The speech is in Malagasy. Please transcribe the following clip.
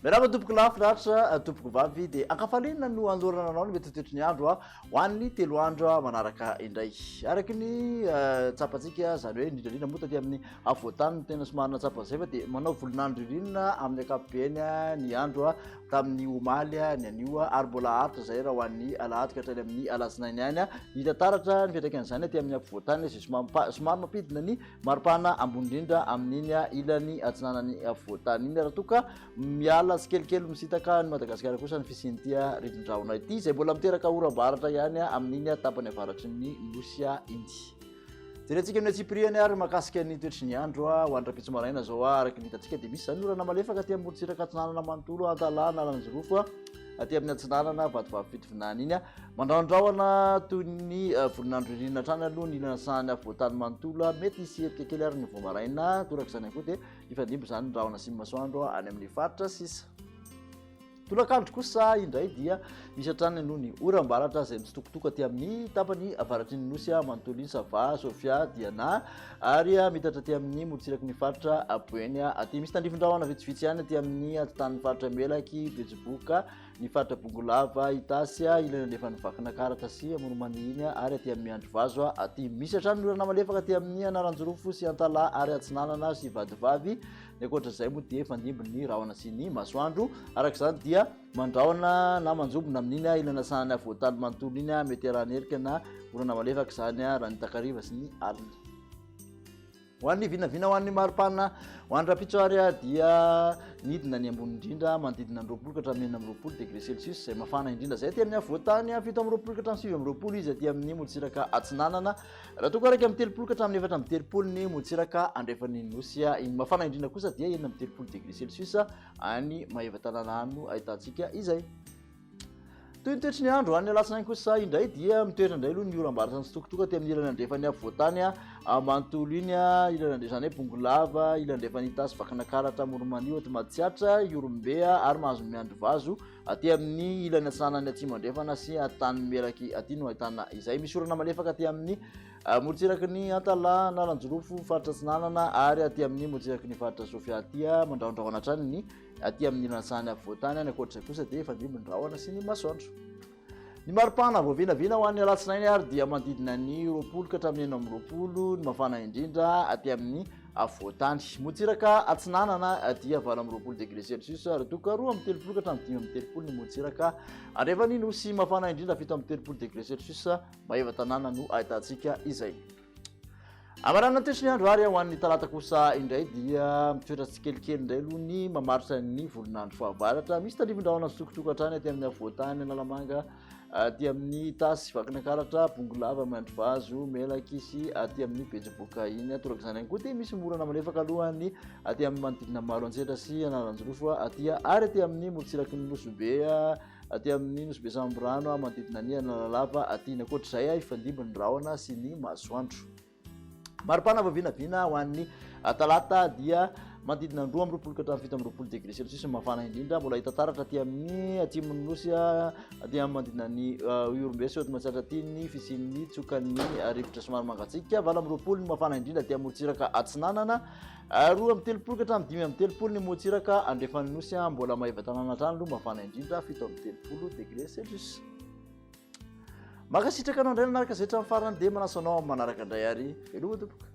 Miarahaba tompoko lahy finaritra tompoko vavy dia ankafaliana no anolorana anao ny mety ho toetry ny andro ho an'ny 3 andro manaraka indray. Araka ny tsapantsika izany hoe indrindra indrindra moa taty amin'ny afovoan-tany no tena somary nahatsapa an'izay fa dia manao volon'andro ririnina amin'ny ankapobeny ny andro tamin'ny omaly ny anio ary mbola haharitra izay raha ho an'ny alahady ka hatrany amin'ny alatsinainy ihany. Hita taratra ny fiantraikan'izany aty amin'ny afovoan-tany izay somary mampidina ny Maripana ambony indrindra amin'iny ilany atsinanan'ny afovoan-tany iny raha toa ka miala tsikelikely misintaka an'i Madagasikara kosa ny fisian'ity rindrin-drahona ity izay mbola miteraka oram-baratra ihany amin'iny tapany avaratry ny nosy iny. Jerentsika ny antsipiriany ary mahakasika ny toetry ny andro ho an'ny rahampitso maraina izao araka ny hitantsika dia misy izany orana malefaka aty amorontsiraka atsinanana manontolo Antalaha, Analanjirofo aty amin'ny atsinanana Vatovavy Fitovinany iny. Mandrahondrahona toy ny volon'andro ririnina hatrany aloha ny ilana sahan'ny afovoan-tany manontolo. Mety hisy herika kely ary ny vao maraina. Toraka izany ihany koa dia hifandimby izany ny rahona sy ny masoandro any amin'ny faritra sisa. Tolakandro kosa indray dia misy hatrany aloha ny oram-baratra izay mitsitokotoko aty amin'ny tapany avaratry ny nosy manontolo iny, Sava, Sofia, Diana ary mitatra aty amin'ny morontsiraky ny faritra Boeny aty. Misy tandrifin-drahona vitsivitsy ihany aty amin'ny atitan'ny faritra Melaky, Betsiboka, Ny faritra Bongolava, Itasy, ilany andrefan'ny Vakinakaratra sy Amoron'Mania iny ary aty amin'ny Miandrivazo aty. Misy hatrany ny orana malefaka aty amin'ny Analanjirofo sy Antalaha ary Atsinanana sy Vatovavy. Ny ankoatra izay moa dia mifandimby ny rahona sy ny masoandro. Araka izany dia mandrahona na manjombona amin'iny ilany asanany afovoan-tany manontolo iny, mety arahan'erika na orana malefaka izany raha ny takariva sy ny alina. Ho an'ny vinavina ho an'ny maripana ho an'ny rahampitso ary dia nidina ny ambony indrindra manodidina ny 20 ka hatramin'ny 26 degré celsius izay mafana indrindra izay aty amin'ny afovoan-tany, 27 ka hatramin'ny 29 izy aty amin'ny morontsiraka atsinanana, raha toa ka 31 ka hatramin'ny 34 ny morontsiraka andrefan'ny nosy. Ny mafana indrindra kosa dia 36 degré celsius any Maevatanàna any no ahitantsika izay. Toy ny toetry ny andro any alatsinainy kosa indray dia mitoetra indray aloha ny oram-baratra nitsitokotoko aty amin'ny ilany andrefan'ny afovoan-tany manontolo iny, ilany andrefan'ny izany hoe Bongolava, ilany andrefan'ny Itasy, Vakinakaratra, Amoron'i-Mania, Haute Matsiatra, Ihorombe ary mahazo Miandrivazo aty amin'ny ilany atsinanan'ny atsimo andrefana sy Antanimelaky aty no ahitana izay. Misy orana malefaka aty amin'ny morontsiraky ny Antalaha, Analanjirofo, faritra Atsinanana ary aty amin'ny morontsiraky ny faritra Sofia aty mandrahondrahona hatrany ny Aty amin'ny ilany sahany afovoan-tany any ankoatra izay kosa dia efa ndimby ny rahona sy ny masoandro. Ny maripana voavinavina ho an'ny alatsinainy ary dia manodidina ny 20 ka hatramin'ny 26 ny mafana indrindra aty amin'ny afovoan-tany. Morontsiraka atsinanana dia 28 degré celsius ary toa ka 32 ka hatramin'ny 35 ny morontsiraka andrefan'ny nosy mafana indrindra 37 degré celsius Maevatanàna no ahitantsika izay. Amarana ny toetry ny andro ary ho an'ny talata kosa indray dia mitoetra tsikelikely indray aloha ny mamaritra ny volon'andro fahavaratra. Misy tandrifin-drahona sokotoko hatrany aty amin'ny afovoan-tany Analamanga, aty amin'ny Itasy, Vakinankaratra, Bongolava, Miandrivazo, Melaky sy aty amin'ny Betsiboka iny. Torak'izany ihany koa dia misy morana malefaka aloha ny aty amin'ny manodidina Maroantsetra sy Analanjirofo aty ary aty amin'ny morontsiraky ny Nosy Be. Aty amin'ny Nosy Be Sambirano, manodidina ny Analalava aty. Ny ankoatr'izay, hifandimby ny rahona sy ny masoandro. Maripana vao vinavina ho an'ny talata dia manodidina ny 22 ka hatramin'ny 27 degré celsius ny mafana indrindra. Mbola hita taratra aty amin'ny atsimon'ny Nosy, aty amin'ny manodidina ny Ihorombe sy Haute-Matsiatra aty ny fisian'ny tsokan'ny rivotra somary mangatsiaka. 28 ny mafana indrindra aty amorontsiraka atsinanana. 32 ka hatramin'ny 35 ny morontsiraka andrefan'ny Nosy, mbola Maevatanàna hatrany aloha mafana indrindra, 37 degré celsius. Mankasitraka anao indray nanaraka izay hatramin'ny farany dia manasa anao amin'ny manaraka indray ary veloma tompoko.